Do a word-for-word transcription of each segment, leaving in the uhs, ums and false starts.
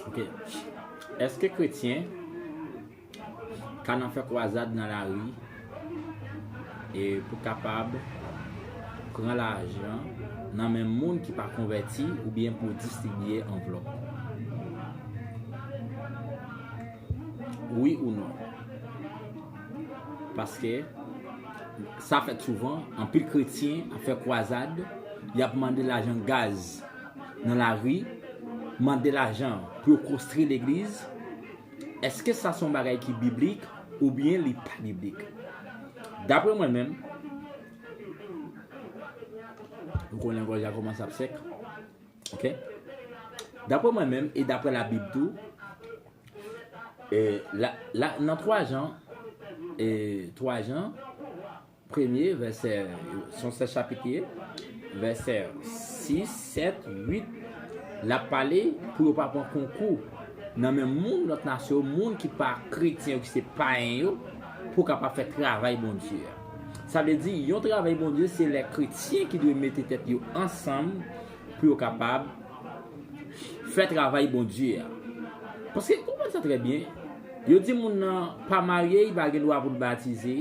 Ok. Èske kretyen ka nan fè kwazad nan lari e pou kapab pran lajan nan men moun ki pa konvèti oubyen pou distribiye anvlòp? Wi ou non? Paske sa fèt souvan, anpil kretyen ap fè kwazad, y ap mande lajan gaz nan lari, mande lajan pou yo konstwi legliz. Èske sa se yon bagay ki biblik oubyen li pa biblik? Daprè mwen menm, ou konnen gòj la kòmanse ap sèk. Ok? Daprè mwen menm e daprè Labib tou, e la, la, nan twa Jan, e twa Jan, premye vèsè, se yon sèl chapit li ye, vèsè sis, sèt, uit, l ap pale pou yo pa pran konkou nan men moun lòt nasyon yo, moun ki pa kretyen yo, ki se payen yo, pou kapab fè travay Bondye a. Sa vle di, yon travay Bondye, se lè kretyen ki dwe mete tèt yo ansanm pou yo kapab fè travay Bondye a. Paske, konprann sa trè byen, yo di moun nan pa marye, li pa gen dwa pou l batize,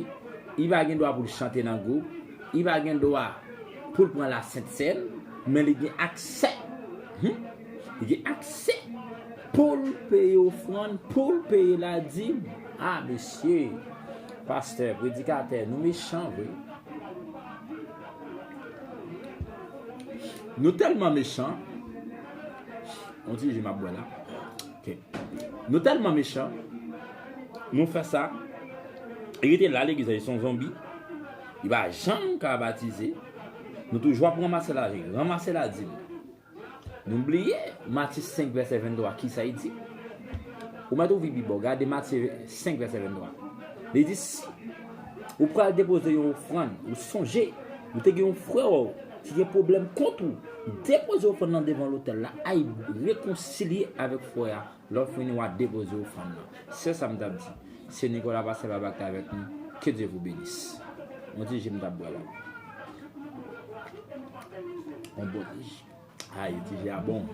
li pa gen dwa pou l chante nan gwoup, li pa gen dwa pou l pran lasent sèn, men li gen aksè. Hmm? Li gen aksè pou l peye ofrann, pou l peye ladim. Ah, mesye, pastè, predikatè, nou mechan vre. Nou tèlman mechan. On ti je m ap bwè la. Ok. Nou tèlman mechan. Nou fè sa. Li rete la, legliz la, li se yon zonbi. Li pa janm ka batize. Nou toujou ap ranmase lajan, ranmase ladim. Nou bliye Matye senk vèsè venntwa, kisa li di? Ou mèt ouvri Bib ou, gade Matye senk vèsè venntwa. Li di, si ou pral depoze yon ofrann, ou sonje, ou te gen yon frè w ki gen pwoblèm kont ou, depoze ofrann nan devan lotèl la, al rekonsilye avèk frè a, lè w fini w a depoze ofrann nan. Se sa m t ap di. Se Nicolas Pasteur Babak avèk nou. Que Dieu vous bénisse. On ti je m t ap bwè la. On bon ti je. Ay, ti je a bon.